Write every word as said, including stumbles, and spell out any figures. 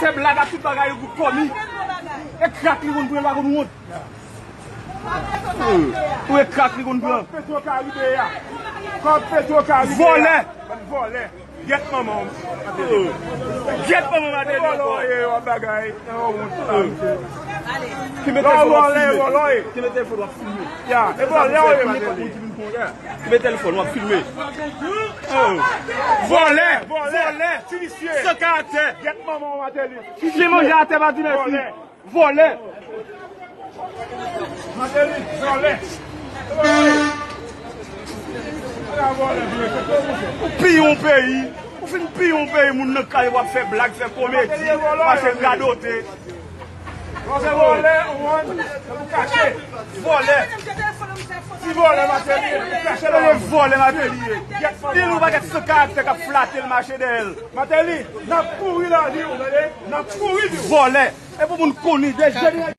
Fè blag ak tout bagay yo pou kòmi. E krak li konn pran, li pa konn wont. Ou e krak li konn pran. Petro Karibe a. Kòb Petro Karibe a. Vòlè. Vòlè. Gyèt manman w. Gyèt manman Martelly ankò. Vòlè w ye, w ap bagay. Ki mete telefòn w ap filme. Ki mete telefòn w ap filme. Ya, e vòlè w ye, Martelly. Ki mete telefòn w ap filme. Vòlè, vòlè, vòlè. Ti visye. San karaktè. Gyèt manman w, Martelly. Ti manje atè pa di mèsi. Vòlè. Vòlè. Martelly, vòlè. Ou piye yon peyi. Ou fin piye yon peyi, moun nan kay w ap fè blag, fè komedi, mache radote. Se vòlè, ou wè, se pou kache. Vòlè. Ti vòlè Martelly, pou kache la. Se vòlè Martelly ye. Li yon pakèt san karaktè k ap flate l, mache dèyè l. Martelly, n ap kouri lavi w, tande? N ap kouri di w. Vòlè. E pou moun konnen, de jèn